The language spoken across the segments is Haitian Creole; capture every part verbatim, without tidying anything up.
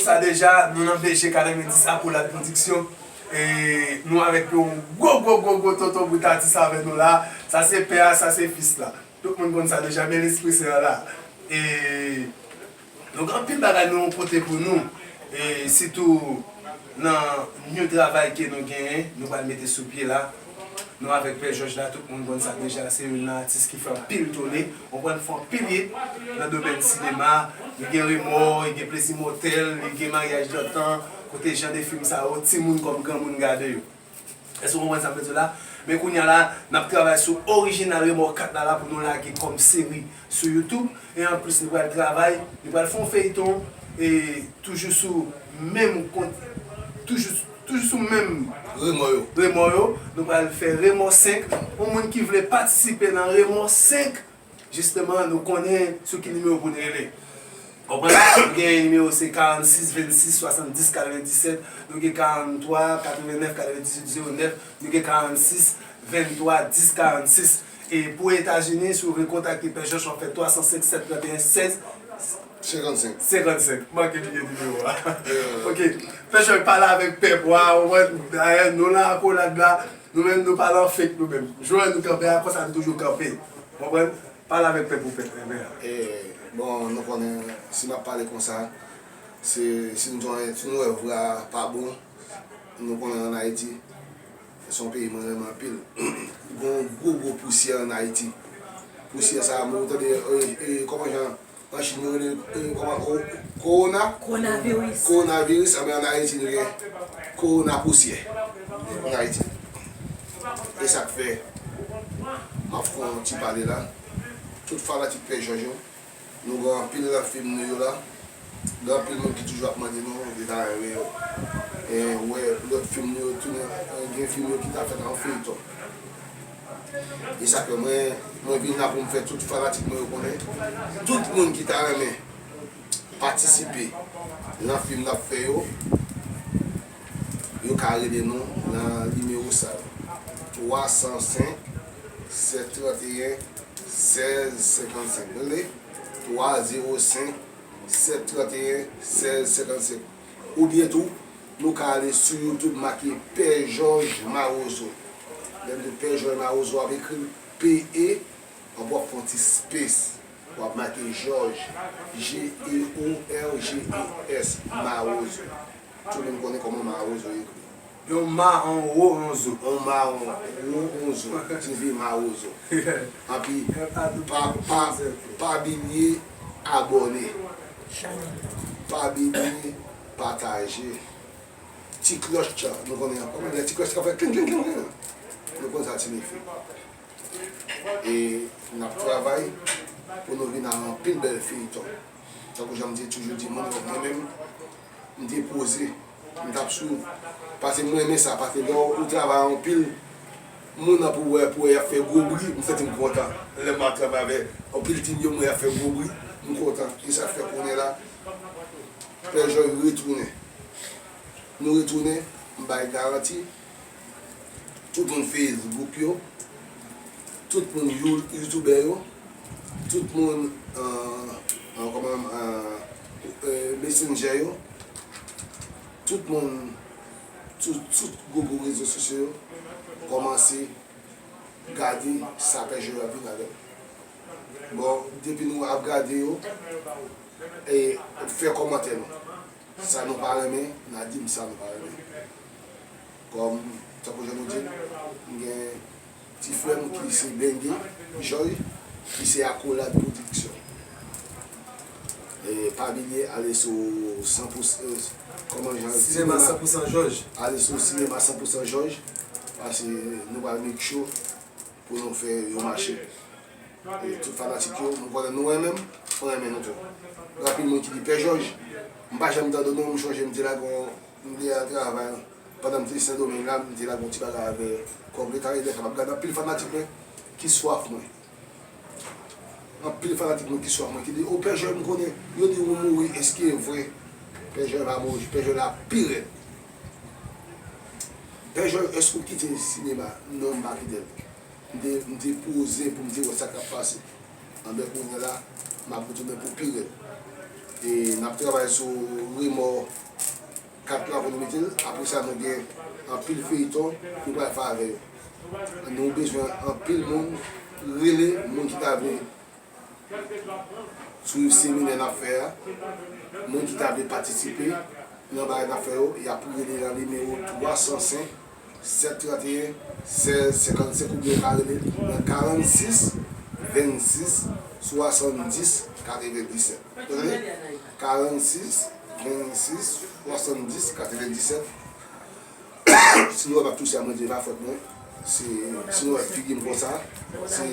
Sa deja, nou nan B G katrevendis Akolad Pwodiksyon. E nou avèk yon gwo, gwo, gwo, gwo tonton bout atis avè nou la. Sa se pè a, sa se fis la. Tout moun konn sa deja, men lespri se an la. E nou gen anpil bagay nou pote pou nou. E sitou nan new travay ke nou genyen, nou pral mete sou pye la. Nou avèk Pè Jòj la, tout moun konn sa deja, se youn nan atis ki fè anpil tounen, konprann, fè anpil hit nan domèn sinema. Li gen Remò, li gen Plezi Mòtèl, li gen Maryaj Dantan, kote jan de fim sa yo, timoun kòm granmoun gade yo. Èske w konprann sa m vle di w la? Men kounye a la, n ap travay sou orijinal Remò kat la, la pou nou lage kòm seri sou YouTube. E anplis, nou pral travay, nou pral fè yon feyton, e toujou sou menm kont, toujou, toujou sou menm Remò yo. Remò yo. Nou pral fè Remò senk. Yon moun ki vle patisipe nan Remò senk, jisteman, nou konnen sou ki nimewo pou n rele. Konprann? Nou gen nimewo se karannsis vennsis swasanndis katrevenndisèt, nou gen karantwa katrevennèf katrevendizwit zewo nèf, nou gen karannsis venntwa dis karannsis. E pou Etazini, si w vle kontakte Pè Jòj, w ap fè twa san senk sèt trannteyen sèz senkannsenk. Senkannsenk. Manke bliye nimewo a. Ok. Pè Jòj, pale avèk pèp ou a, ou wè, dayè, nou nan akolad la, nou menm, nou pa nan fake nou menm. Jan nou kanpe a, konsa nou toujou kanpe. Konprann? Pale avèk pèp ou, pèp renmen an. E, bon, nou konnen, si m ap pale konsa, se, si nou, si nou wè vre a pa bon, nou konnen ann Ayiti, se yon peyi mwen renmen anpil. Gen yon gwo, gwo pousyè ann Ayiti. Pousyè sa a, mwen tande, e, e, kòman jan, an Chin, yo rele, e, kòman, ko-, kowona? Kowonaviris. Kowonaviris, anben, ann Ayiti, nou gen kowona pousyè. Ann Ayiti. E sa k fè, m ap fè yon ti pale la. Tout fanatik Pè Jòj yo, nou gen anpil nan fim nou yo la. Gen anpil moun ki toujou ap mande nou, yo ta renmen, e, wè lòt fim nou yo tounen, e, gen fim yo ki ta fèt an feyton. E sa fè mwen, mwen vin la pou m fè tout fanatik mwen yo konnen, tout moun ki ta renmen patisipe nan fim n ap fè yo, yo ka rele nou nan nimewo sa yo, twa san senk, sèt trannteyen, sèz senkannsenk. Rele twa zewo senk, sèt trannteyen, sèz senkannsenk. Oubyen tou, nou ka ale sou YouTube, make Pè Jòj Mawozo. Lè m di Pè Jòj Mawozo, w ap ekri l P E, anpi w ap fè yon ti space. W ap make Jòj, J E O R J E S, Mawozo. Tout moun konnen kòman Mawozo ekri. Yon ma, yon wo, yon zo. Yon ma, yon wo, yon zo. Siyifi Mawozo. Anpi, pa, pa, pa bliye abòne. Pa bliye pataje. Ti klòch la, nou konnen ankò. Lè ti klòch la fè kling, kling, kling, kling, nou konn sa siyifi. E n ap travay pou nou vin ak anpil bèl feyton. Tankou jan m te toujou di moun, mwen menm, m te poze, m t ap swiv. Paske m renmen sa, paske lè w travay anpil, moun nan pou wè, pou wè y ap fè gwo bri, m santi m kontan. Lè m ap travay avè anpil timoun yo, m wè y ap fè gwo bri, m kontan. E sa fè kounye a la, Pè Jòj retounen. Nou retounen, m bay garanti. Tout moun Facebook yo, tout moun You-, YouTuber yo, tout moun, euh, euh, kòman, euh, euh, Messenger yo, tout moun, tout, tout gwo gwo rezo sosyo yo, kòmanse gade sa Pè Jòj ap vin avè l. Bon, depi nou ap gade yo, e fè kòmantè nou. Sa nou pa renmen, n a di m sa nou pa renmen. Kòm, tankou jan nou di l, m gen ti frè m ki se Benge Joy, ki se Akolad Pwodiksyon. E pa bliye ale sou san pou san, e, kòman jan, Sinema San pou san Jòj. Ale sou Sinema San pou san Jòj, paske nou pral make sure pou nou fè yo mache. E tout fanatik yo, m konnen nou renmen m, mwen renmen nou tou. Gen anpil moun ki di, Pè Jòj, m pa janm tande w non, m chonje m te lage yon, m te al travay, pandan m te Sendomeng la, m te lage yon ti bagay avè kòb leta, e lè sa m ap gade anpil fanatik mwen ki swaf mwen. Anpil fanatik mwen ki swaf mwen, ki di, o Pè Jòj, m konnen, yo di ou mouri, èske e vre? Pè Jòj pa mouri, Pè Jòj la pi rèd. Pè Jòj, èske ou kite sinema? Non, m pa kite l. M te, m te poze pou m te wè sa k ap pase. Anben, kounye a la, m ap retounen pou pi rèd. E n ap travay sou remò kat la pou nou mete l. Apre sa, nou gen anpil feyton nou pral fè avè yo. Nou bezwen anpil moun, rele moun ki ta vle swiv seminè n ap fè a, moun ki ta vle patisipe nan bagay n ap fè yo, y ap rele nan nimewo twa san senk, sèt trant e yen, sèz senkannsenk, oubyen w ka rele nan karannsis vennsis swasanndis katrevendisèt. Ou tande? Karannsis vennsis swasanndis katrevendisèt. Si nou wè m ap touse a, mwen di e pa fòt mwen. Se, si nou wè figi m konsa, se,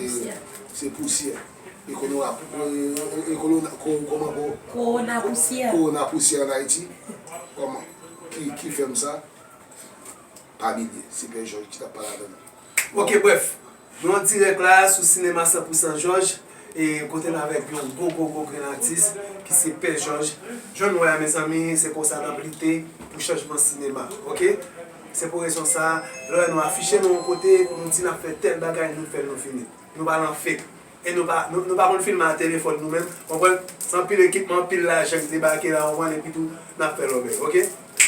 se pousyè. E kono ap, e, e kono, ko-, kòman ko-, Kowona pousyè. Kowona pousyè ann Ayiti. Kòman? Ki, ki fè m sa? Pa bliye, se Pè Jòj ki t ap pale avè nou. Ok, brèf. Nou an dirèk la sou Sinema San Pou San Jòj, e kote n avèk yon gwo, gwo, gwo grenn atis ki se Pè Jòj. Jan nou wè a, mezanmi, se konsa n ap lite pou chanjman sinema, ok? Se pou rezon sa, lè w wè nou afiche nou yon kote, nou di n ap fè tèl bagay, nou fè l, nou fini. Nou pa nan fake. E nou pa, nou, nou pa konn filme a telefòn nou menm, konprann? Se anpil ekipman, anpil lajan ki debake la, konprann? Epi tou, n ap fè lòbèy, ok?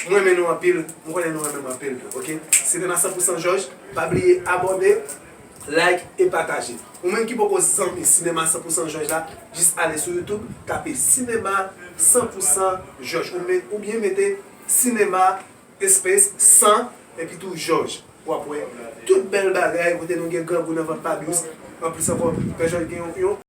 Mwen renmen nou anpil, m konnen nou renmen m anpil tou, ok? Sinema San Pou San Jòj, pa bliye abòne, like e pataje. Ou menm ki poko zanmi Sinema San Pou San Jòj la, jis ale sou YouTube, tape Sinema San Pou San Jòj, ou me-, oubyen mete Sinema Space San epi tou Jòj. W ap wè tout bèl bagay, kote nou gen grangou nan vant pa dous. Anplis ankò, Pè Jòj gen yon, yon,